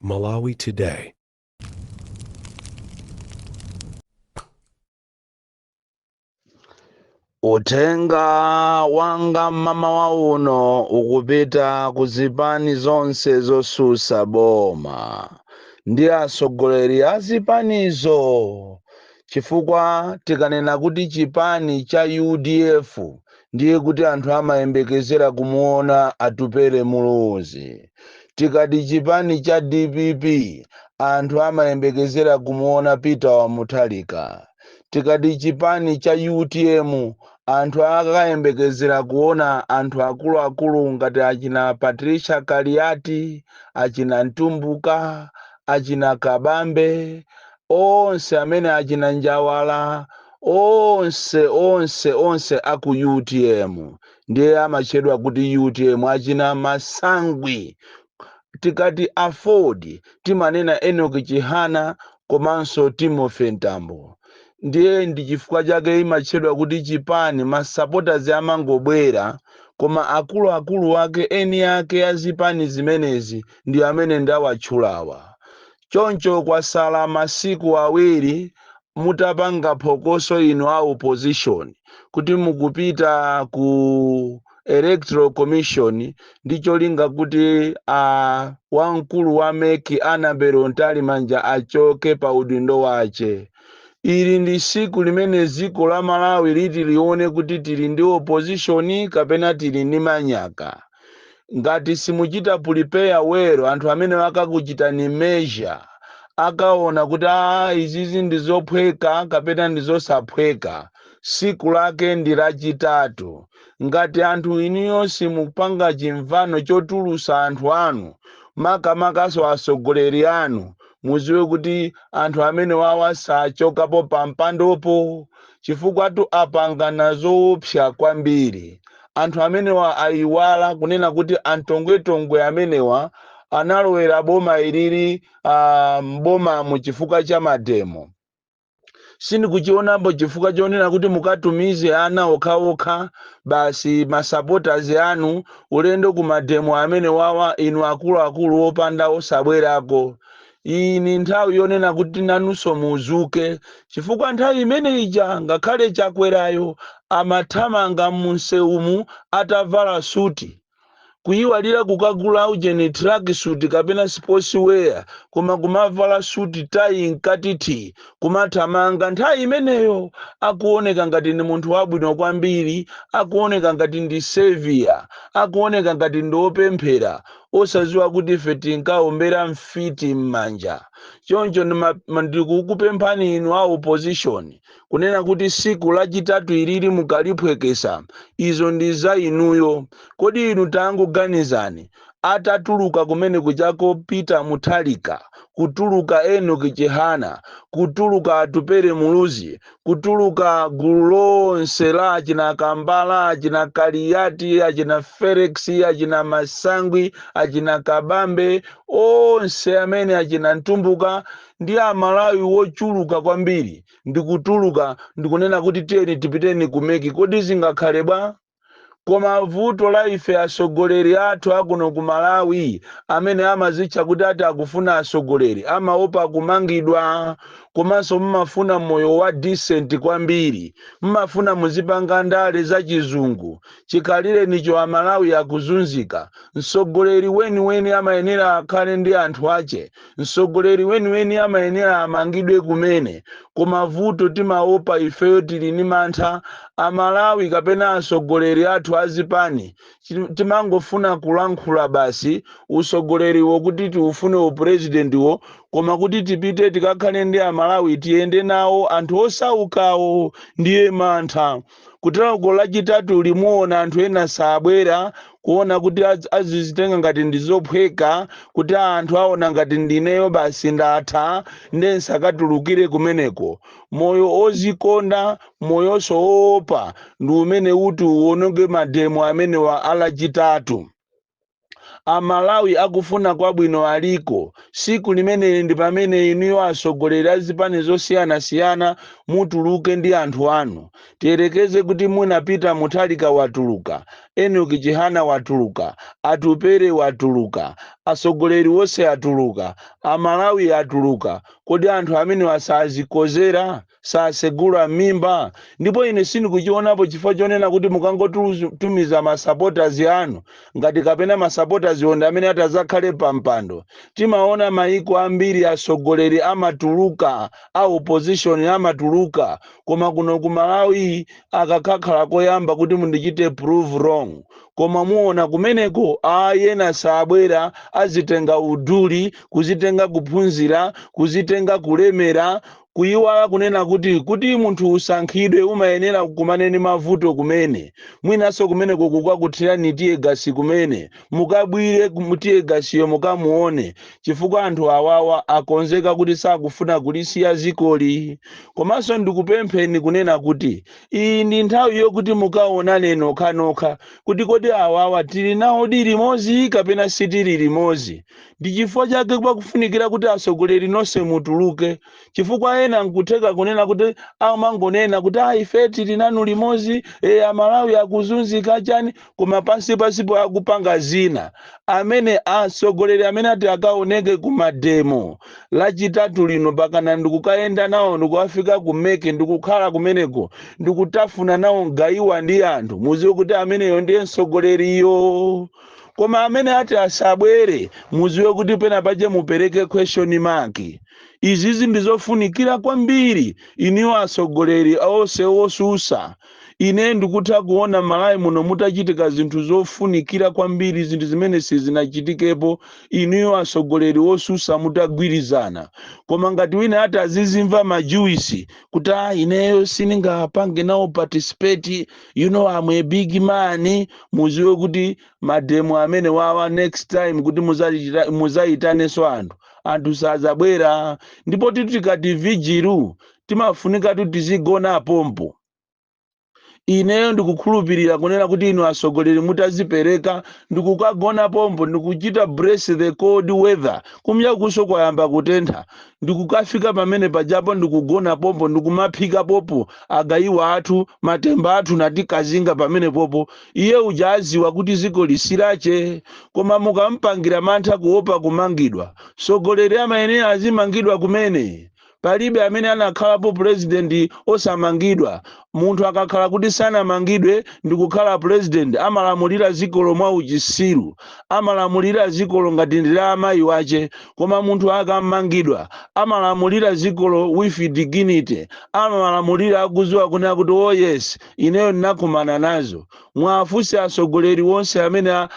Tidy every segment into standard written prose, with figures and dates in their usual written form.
Malawi Today. Uthenga wanga mmawa uno ukupita ku zipani zonse zosusa boma ndi atsogoleri a zipanizo, chifukwa tikanena kuti chipani cha UDF ndiye kuti anthu amayembekezera kumuona Atupele Muluzi. Tikati chipani cha DPP anthu amayembekezera kumuona Peter wa Mutharika. Tikati chipani cha UTM anthu akayembekezera kuona anthu akuluakulu ngati achina Patricia Kaliati, achina Mtumbuka, achina Kabambe, onse amene achina Njawala, onse onse onse aku UTM ndiye amatchedwa kuti UTM, achina Masangwi. Tikati AFORD timanena Enoch Chihana komanso Timothy Mtambo. Ndiye ndi chifukwa chake imatchedwa kuti chipani, ma supporters amangobwera, koma akuluakulu ake eni ake a zipani zimenezi ndi amene ndawatchulawa. Choncho kwasala masiku awiri mutapanga phokoso inu a opposition kuti mukupita ku Electoral Commission ndi cholinga kuti a wamkulu wa MEC Annabel Mtalimanja achoke pa udindo wache. Ili ndi siku limene dziko la Malawi liti lione kuti tili ndi opposition kapena tili ndi manyaka. Ngati simuchita prepare well, anthu amene akakuchitani measure akaona kuti izizi ndi zophweka kapena ndi zosaphweka. Siku lake ndi lachitatu. Ngati anthu inuyo simupanga chimvano chotulusa anthu anu, makamakaso atsogoleri anu, muziwe kuti anthu amene wawa sachokapo pampandopo, chifukwa tu apangana zoopsa kwambiri. Anthu amenewa ayiwala kunena kuti antongwetongwe amenewa analowera boma ilili m'bomamu chifukwa cha mademo. Sindikuchionapo chifukwa chonena kuti mukatumize ana okhaokha basi ma supporters anu ulendo ku mademo amene wawa, inu akuluakulu opanda osabwerako. Iyi ni nthawi yonena kuti nanunso muzuke, chifukwa nthawi imene ija ngakhale Chakwerayo amathamanga munsewumu atavala suti, kuyiwalira kukagula ujeni tracksuit kapena sports wear, koma kumavala suti tayi mkatiti kumathamanga. Nthawi imeneyo akuoneka ngati ndi munthu wabwino kwambiri, akuoneka ngati ndi savior, akuoneka ngati ndi wopemphera, osadziwa kuti ife tinkaombera mfiti m'manja. Choncho ndikukupemphani inu a opposition kunena kuti siku lachitatu ilili mukaliphwekesa, izo ndi za inuyo. Kodi inu tangoganizani, atatuluka kumene kuchako Peter Mutharika, kutuluka Enoch Chihana, kutuluka Atupele Muluzi, kutuluka gulu lonse la achina Kambala, achina Kaliati, achina Felix, achina Masangwi, achina Kabambe, onse amene achina Mtumbuka ndi Amalawi wochuluka kwambiri, ndikutuluka ndikunena kuti tiyeni tipiteni ku MEC, kodi zingakhale bwa? Koma vuto la ife atsogoleri athu akuno ku Malawi amene amazitcha kuti ati akufuna atsogoleri, amaopa kumangidwa, komanso mmafuna moyo wa decent kwambiri, mmafuna muzipanga ndale za chizungu. Chikhalirenicho Amalawi akuzunzika. Mtsogoleri weniweni amayenera akhale ndi anthu ache, mtsogoleri weniweni amayenera amangidwe kumene. Koma vuto timaopa ifeyo, tili ndi mantha Amalawi kapena atsogoleri athu azipani, timangofuna kulankhula basi usogoleriwo kuti tiufune upurezidentiwo, koma kuti tipite tikakhale ndi Amalawi, tiyende nawo anthu osaukawo, ndiye mantha. Kuterako lachitatu limuona anthu ena sabwera, kuona kuti azizitenga ngati ndi zophweka, kuti anthu aona ngati ndineyo basi ndatha, nde nsakatulukire kumeneko. Moyo ozikonda, moyonso woopa ndi umene uti uwononge mademo amenewa alachitatu. Amalawi akufuna kwabwino aliko. Siku limeneli ndi pamene inuyo atsogoleri a zipani zosiyanasiyana mutuluke ndi anthu anu. Tiyerekeze kuti munapita Mutharika watuluka, Enoch Chihana watuluka, Atupere watuluka, atsogoleri wonse atuluka, Amalawi atuluka. Kodi anthu amene asazikozera, sasegula mimba? Ndipo ine sindikuchionapo chifukwa chonena kuti mukangotumiza masupporters anu ngati kapena masupporters onda amene atazakhale pa mpando. Timaona maiko ambiri atsogoleri amatuluka, a opposition amatuluka, koma kuno ku Malawi akakhala koyamba kuti mundichite prove wrong. Koma muona kumeneko ayena sabwera, azitenga uduli, kuzitenga kuphunzira, kuzitenga kulemera, kuyiwala kunena kuti munthu usankhidwe umayenera kukumane ndi mavuto kumene, mwinanso kumeneko kukakuthirani tear gas, kumene mukabwire tear gasiyo mukamuone, chifukwa anthu awawa akonzeka kuti sakufuna kulisiya zikoli. Komanso ndikupempheni kunena kuti iyi ndi nthawi yokuti mukaonane nokhanokha kuti kodi awawa tili nawo di limodzi kapena sitili limodzi. Ndi chifukwa chake pakufunikira kuti atsogoleri nonse mutuluke, chifukwa ena nkutheka kunena kuti amangonena kuti, "Ah, ife tili nanu limodzi, Amalawi akuzunzika chani," koma pansi pansipo akupanga zina. Amene atsogoleri amene ati akaoneke ku mademo Lachitatu lino, pakana ndikukayenda nawo, ndikukafika ku MEC, ndikukhala kumeneko, ndikutafuna nawo gayiwa ndi anthu, muziwe kuti ameneyo ndiye mtsogoleriyo. Koma amene ati asabwere, muziwe kuti pena pache mupereke question mark. Izizi ndizofunikira kwambiri iniwo atsogoleri onse osusa. Ine ndikutha kuona Malawi muno mutachitika zinthu zofunikira kwambiri, zinthu zimene sizinachitikepo, inuyo atsogoleri osusa mutagwirizana. Koma ngati wina ati azizimva majuisi kuti, "Ah, ineyo sindingapange nawo participate, I'm a big man," muziwe kuti mademo amene wawa next time kuti muzayitanenso anthu, anthu sazabwera. Ndipo tikati vigil, timafunika kuti tizigona pompo. Ineyo ndikukhulupirira kunena kuti inu atsogoleri mutazipereka ndikukagona pompo, ndikuchita brace the cold weather, kumya kuso kwayamba kutentha, ndikukafika pamene pajapo, ndikugona pompo, ndikumaphika popo agayiwa athu, matemba athu natikazinga pamene popo, iye uja aziwa kuti ziko lisilache. Koma mukampangira mantha kuopa kumangidwa, sogoleri amayenera azimangidwa kumene. Palibe amene anakhalapo president osamangidwa. Munthu akakhala kuti sanamangidwe ndikukhala president, amalamulira zikolo mwa uchisiru, amalamulira zikolo ngati ndi la amayi wache. Koma munthu akamangidwa, amalamulira zikolo with dignity, amalamulira akuziwa kunena kuti, "Oh yes, ineyo ndinakumana nazo." Mwafunse atsogoleri wonse amene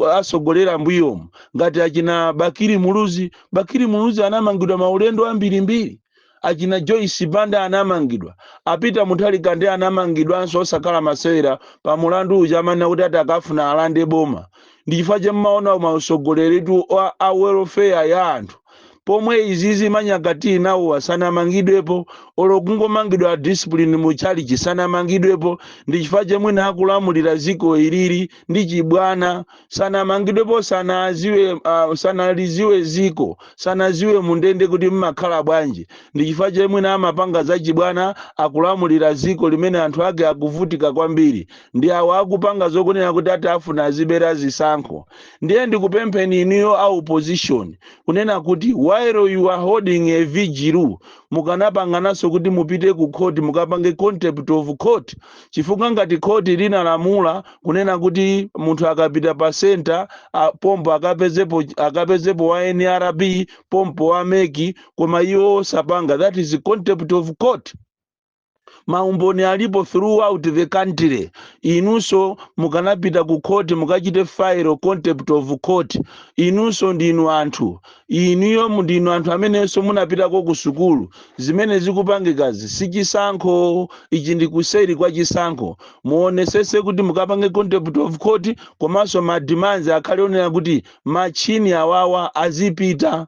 asogolera mbuyomu, ngati achina Bakili Muluzi. Bakili Muluzi anamangidwa maulendo ambirimbiri. Achina Joyce Banda anamangidwa. A Peter Mutharika ndi anamangidwanso, osakhala masewera, pa mulandu uja amanena kuti ati akafuna alande boma. Ndi chifukwa chemmaona mausogoleritu a welfare ya anthu, pomwe izizi manyakati nawo asanamangidwepo, olo kungomangidwa discipline mu chalichi sanamangidwepo. Ndi chifukwa chemwene akulamulira ziko ilili ndi chibwana. Sanamangidwepo, sanaziwe, sanaliziwe ziko, sanaziwe mundende kuti mmakhala bwanji. Ndi chifukwa chemwene amapanga za chibwana, akulamulira ziko limene anthu ake akuvutika kwambiri. Ndi awo akupanga zokunena kuti ati afuna azibera zisankho. Ndiye ndikupempheni inuyo a opposition kunena kuti while you are holding a vigil, mukanapangananso kuti mupite ku court, mukapange contempt of court, chifukwa ngati court linalamula kunena kuti munthu akapita pa center pompo akapezepo wa NRB, pompo wa MEC, koma iwo osapanga, that is contempt of court. Maumboni alipo throughout the country. Inunso mukanapita ku court, mukachite file contempt of court. Inunso ndinu anthu, inuyo ndinu anthu amenenso munapitako ku sukulu. Zimene zikupangikazi si chisankho, ichi ndi kuseri kwa chisankho. Muonesese kuti mukapange contempt of court, komanso ma demands akhale onena kuti machini awawa azipita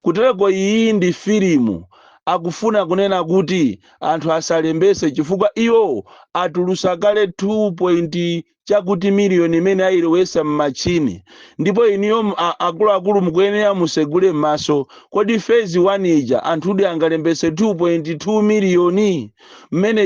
kutereko. Iyi ndi filimu. Akufuna kunena kuti anthu asalembese chifukwa iwo atulusa kale 2 point chakuti miliyoni imene ayilowesa mmachini. Ndipo iniyo akuluakulu mukuyenera musegule m'maso. Kodi phase 1 ija anthudi angalembese 2.2 miliyoni? Mmene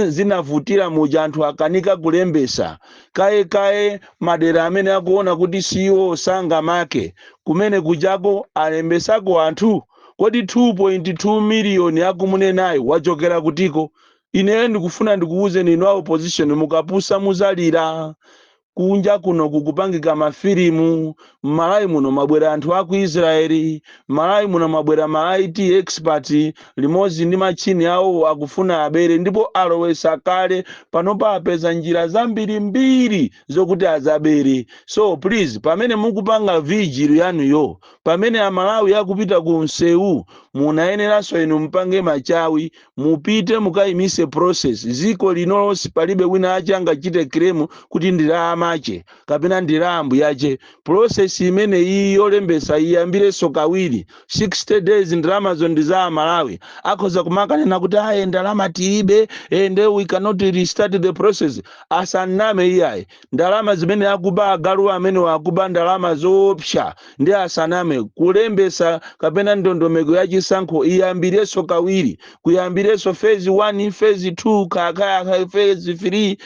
zinavutira muja, anthu akanika kulembesa kaye kaye. Madera amene akuona kuti siwo sangamake kumene kujako alembesako anthu. Kodi 2.2 miliyoni akumunenayo wachokera kutiko? Ineyo ndikufuna ndikuwuzeni inu a opposition, mukapusa muzalira. Kunja kuno kukupangika mafilimu. M'Malawi muno mabwera anthu aku Israeli, Malawi muno mabwera ma IT expert limodzi ndi machini awo, akufuna abere ndipo alowesa kale. Panopa apeza njira zambirimbiri zokuti azabere. So please, pamene mukupanga vigil yanuyo, pamene Amalawi akupita ku msewu, munayeneranso inu mpange machawi, mupite mukayimise process. Ziko linolonse palibe wina ache angachite claim kuti ndila amache kapena ndila ambuyache. Process imene iyi yolembesa iyambirenso kawiri, 60 days. Ndalamazo ndi za Amalawi. Akhoza kumakanena kuti aye, ndalama tilibe and we cannot restart the process. Asaname iyayi. Ndalama zimene akuba agalu amene wakuba, ndalama zoopsa, ndi asaname. Kulembesa kapena ndondomeko ya chisankho iyambirenso kawiri, kuyambirenso phase 1, phase 2, kaya phase 3,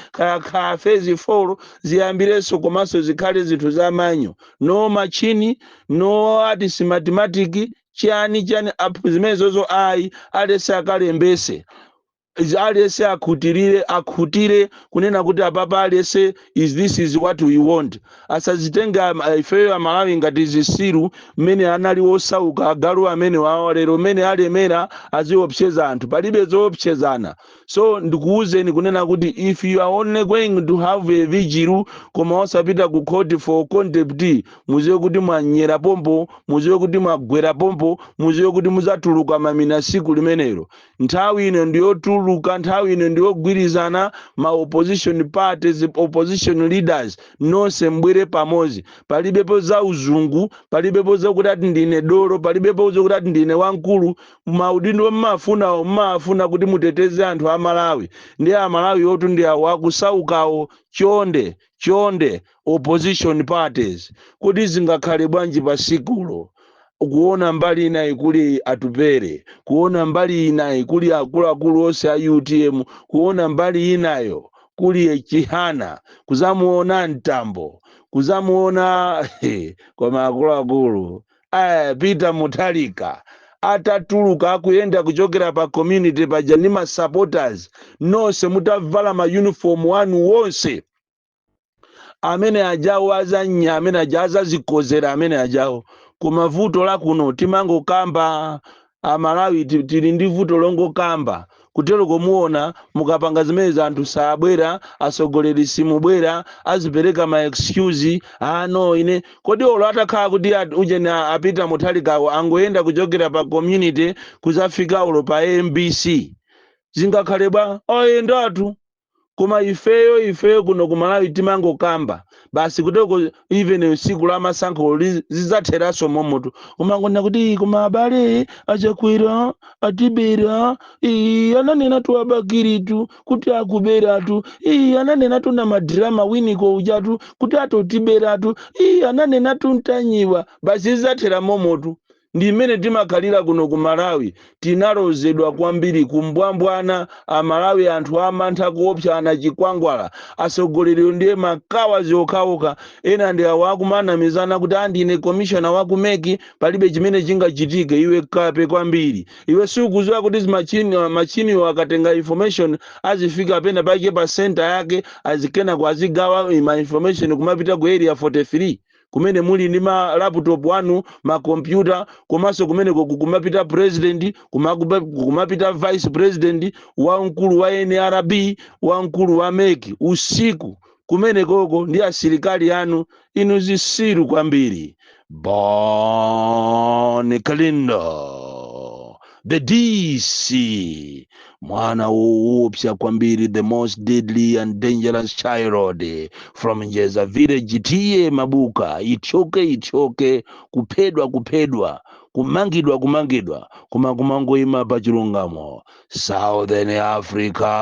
kaya phase 4, ziyambirenso. Komanso zikhale zinthu za manual, no machini, no ati Smartmatic chani chani apo zimenezozo ayi. Alese akalembese, alese akhutirire, akhutire kunena kuti apapa alese is this is what we want. Asazitenga ifeyo Amalawi ngati zisiru. Mmene anali osauka agalu amene wawa, lero mmene alemera aziopseza anthu. Palibe zoopsezana. So ndikuwuzeni kunena kuti if you are only going to have a vigil koma osapita ku court for contempt, muziwe kuti mwanyera pompo, muziwe kuti mwagwera pompo, muziwe kuti muzatuluka mamina siku limenelo. Nthawi ino ndiyotuluka, nthawi ino ndiyogwirizana. Ma opposition parties, opposition leaders, nonse mbwere pamodzi. Palibepo za uzungu, palibepo zakuti ati ndine dolo, palibepo zakuti ati ndine wamkulu. Maudindo mmafunawo, mmafuna kuti muteteze anthu a Malawi, ndi Amalawi otu ndi awo akusaukawo. Chonde chonde, opposition parties, kuti zingakhale bwanji pasikulo kuona mbali inayi kuli Atupere, kuona mbali inayi kuli akuluakulu onse a UTM, kuona mbali inayo kuli Chihana, kuzamuona Mtambo, kuzamuona koma akuluakulu aya Peter Mutharika atatuluka akuyenda kuchokera pa community paja ndi ma supporters nonse mutavala ma uniform wanu wonse, amene ajawo azanya, amene aja azazikozera amene ajawo. Koma vuto lakuno timangokamba. Amalawi tili ndi vuto longokamba. Kutero komuona mukapanga zimenezi anthu sabwera, atsogoleri simubwera, azipereka ma excuse ano. Ine kodi olo atakhala kuti ujeni apita Mutharikawo angoyenda kuchokera pa community kuzafika ulo pa MBC, zingakhale bwa? Ayendatu. Koma ifeyo kuno ku Malawi timangokamba basi. Kuteko even tsiku la masankho zidzatheranso momoto, umangona kuti koma abale aChakwera atibera, ii, ananena tu abakiritu kuti akuberatu, ii, ananena tu na madrama winiko ujatu kuti atotiberatu, ii, ananena tu Ntanyiwa. Basi zidzathera momotu. Ndi mmene timakhalira kuno ku Malawi. Tinalozedwa kwambiri kumbwambwana Amalawi, anthu amantha kuopsana chikwangwala. Atsogoleri ndiye makawa zokhaokha. Ena ndi awo akumanamizana kuti andine commissioner wa ku MEC, palibe chimene chingachitike. Iwe kape kwambiri iwe, sikuziwa kuti machiniwo akatenga information azifika pena pake pa center yake, azikenako azigawa ma information kumapita ku Area 43 kumene muli ndi ma laptop anu, makompyuta. Komanso kumeneko kumapita president, kumapita vice president, wamkulu wa NRB, wamkulu wa MEC usiku kumenekoko ndi asilikali anu. Inu zisiru kwambiri. Bon Kalindo, the DC, mwana woopsa kwambiri, the most deadly and dangerous child from Njeza village, T/A Mabuka. Ichoke ichoke, kuphedwa kuphedwa. Kumangidwa, kumangidwa, koma kumangoyima pa chilungamo. Southern Africa.